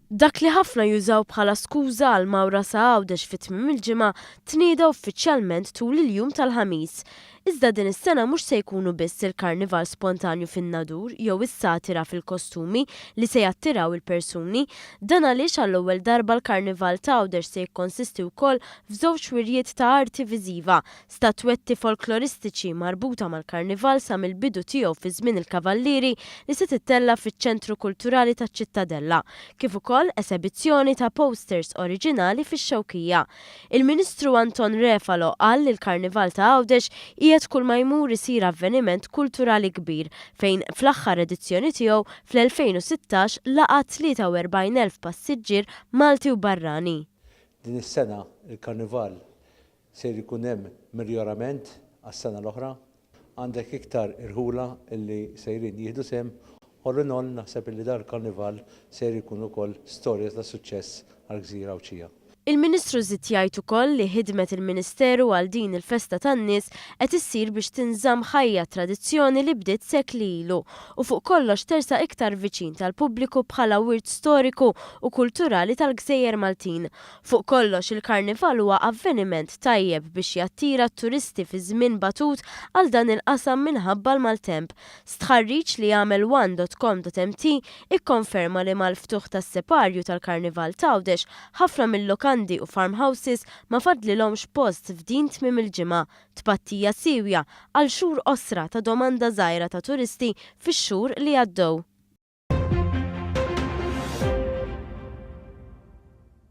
Dak li ħafna jużaw bħala skuża għal mawra sa Għawdex fi tmiem il-ġimgħa tnieda uffiċjalment tul il-jum tal-Ħamis. Iżda din is-sena mhux se jkunu biss il-karnival spontanju fin-Nadur jew is-satira fil-kostumi li se jattiraw il-persuni. Dan għaliex għall-ewwel darba l-Karnival t'Għawdex se jikkonsisti wkoll f'żewġ wirjiet ta' arti viżiva, Statwetti folkloristiċi marbuta mal-Karnival sa mill-bidu tiegħu fi żmien il-Kavallieri li se tittella' fiċ-Ċentru Kulturali taċ-Ċittadella, kif ukoll esebizzjoni ta' posters oriġinali fix-Xewkija. Il-Ministru Anton Refalo qal li l-Karnival ta' Għawdex qiegħed kull ma jmur isir avveniment kulturali kbir fejn fl-aħħar edizzjoni tiegħu fl-2016 laqa' 43,000 passiġġier Malti u barrani. Din is-sena l-Karnival Ser ikun hemm miljorament għas-sena l-oħra. Għandek iktar irħula illi sejrin jieħdu sehem. All in all naħseb illi dan il-Karnival ser ikun ukoll storja ta' suċċess għall-gżira Għawdxija. Il-Ministru żied jgħid ukoll li ħidmet il-Ministeru għal din il-festa tan-nies qed issir biex tinżamm ħajja tradizzjoni li bdiet sekli ilu u fuq kollox tersaq iktar viċin tal-pubbliku bħala wirt storiku u kulturali tal-gżejjer Maltin. Fuq kollox, il-Karnival huwa avveniment tajjeb biex jattira t-turisti fi żmien batut għal dan il-qasam minħabba l-maltemp. Stħarriġ li għamel one dot com dot mt ikkonferma li mal-ftuħ tas-separju tal-Karnival t'Għawdex, ħafna mil-lukandi u farmhouses ma fadlilhomx post f'din tmiem il-ġimgħa, tpattija siewja għal xhur qosra ta' domanda żgħira ta' turisti fix-xhur li għaddew.